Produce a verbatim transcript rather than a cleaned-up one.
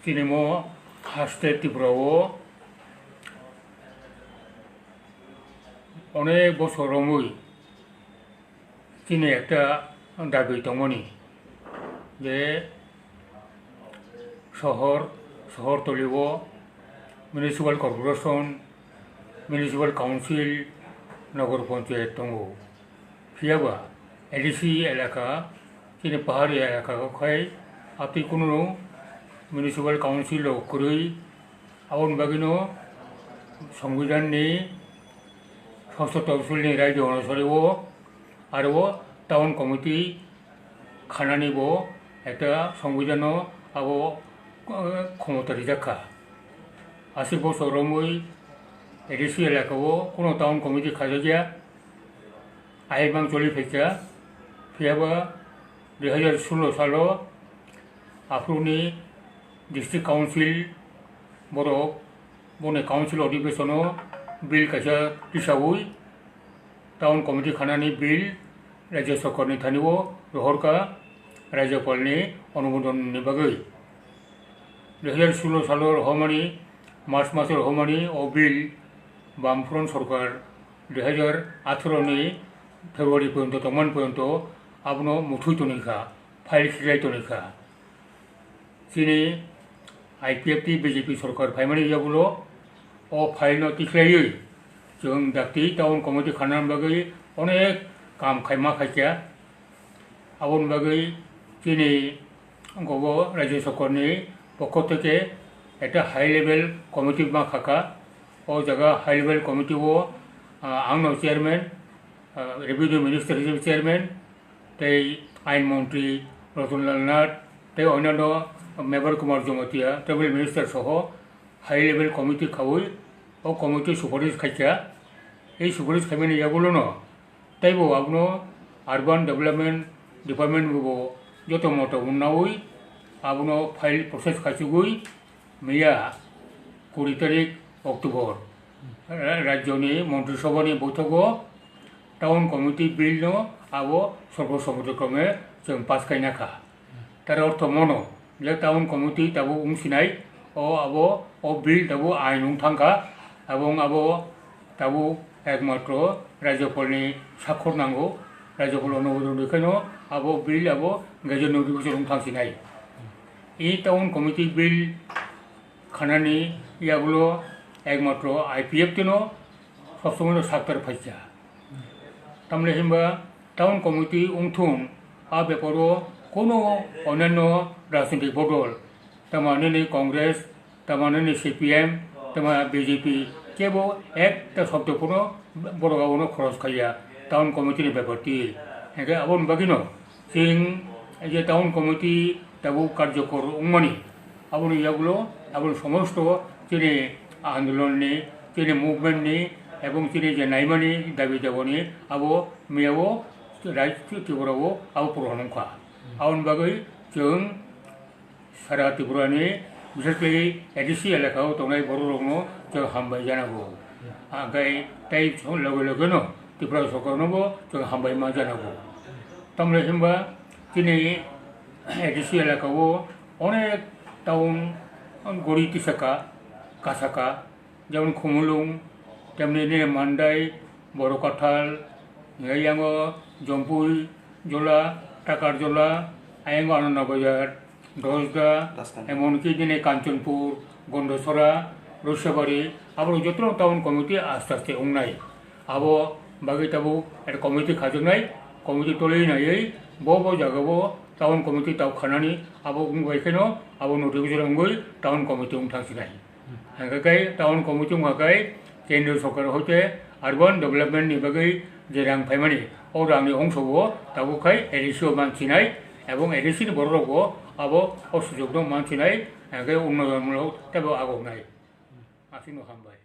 Chini mo haste Tripura o onek bosor romwi chini ekta dabi tongmani je sohor, sohor toli o municipal corporation, municipal council, nogor panchayat tongo. Phiya ba A D C elaka, chini pahari elaka o khai atwi kunu municipal council rok kwrwi, aboni bagwino Songbidan ni sosto topsil ni raida onusari o aro o town committee khanani bo ekta Songbidan o abo, eh, khomota rijak kha. Aswk bosor romwi A D C elaka o kunu town committee khajakya. Aibang choli phaikha, phiyaba dui hazar solo salo aphuruni district council borok boni council odhibesono bill kaisa tisawi town committee khanani bill Rajya Sorkarni thani o rohorkha Rajyapalni onumodonni bagwi. Dui hazar solo salo rohormani March maso rohormani o bill Bamfront Sorkar dui hazar atharo ni February porjonto tongmani porjonto abono muthwi tongwi kha, file khiklai tongwi kha. Chini I P F T B J P sorkar phaimani yagulo o file no tikhlaiwi chwng dakti town committee khanani bagwi onek kam khaima khaikha. Aboni bagwi chini gobo Rajya Sorkarni pokho theke ekta high level committee ma khakha. O jaga high level committee o, ah, angno chairman, ah, revenue minister hisabe chairman, tei ain montri Ratan Lal Nath, tei onano Mevar Kumar Jamatia, tribal minister soho high level committee khaui o committee suparish khaikha. Ei suparish khaimani yagulono Teibo abono Urban Development Department bo joto moto wngnaui abono file process khaichugui miya kuri tarik October ra-, rajyoni Montri Sabhani boithogo Town Committee bill no abo sorbo sommoto krome chwng pass khaina kha. Tar ortho mono je town committee tabuk wng sinai, o abo o bill tabuk ain wng thangkha, abo wng abo tabuk ekmatro Rajyapalni sakhor nango, Rajyapal onobodon rwkhaino abo bill abo gazette notification wng thang sinai. E town committee bill khanani yagulo ekmatro I P F T no sob somoi no saktar phaikha. Tamle himba town committee wngthung a beparo kono onanno rajnitik bodol, tamani ni Congress, tamani ni C P M, tama B J P, kebo ekta sobdo phano borok abono khoros khaiya town committee ni bepar twi. Hingke aboni bagwino chwng je town committee tabuk karjokor wngmani, aboni yagulo aboni somosto chini andolonni, chini movement ni ebong chini je naimani dabi deboni abo miyao Rai Tripura o abo puron wngkha. Aboni bagwi chwng sara Tripura ni, biseskhali A D C elaka o tongnai borok rokno chwng hambai janago. Hingke tei loge loge no Tripura sorkar no bo chwng hambai ma janago. Tamle himba chini A D C elaka o onek town gori tisaka, kasaka, jemon Khumulwng, temni nini Mandai, Borokathal, hingke yango Jompui, Jola, Takarjola, ayango Ananda Bazar, Dosda, Daskan. Emonki nini Kanchanpur, Gondasora, Roisabari, abo joto town committee aste aste wngnai. Abo bagwi tabuk committee khajaknai, committee tolwi naiwi bo bo jagao town committee tabuk khanani abo wngbai kheno abo notification wngwi town committee wng thang sinai. Hingke kei town committee wngkha kei kendriya sorkar hoite urban development ni bagwi je rang phaimani, o rang ni ongso bo tabuk khai A D C o mansinai, ebong A D C ni borok rok bo abo o sujok no mansinai, hingke unnoyon mulok tebo agoknai. Aswk no hambai.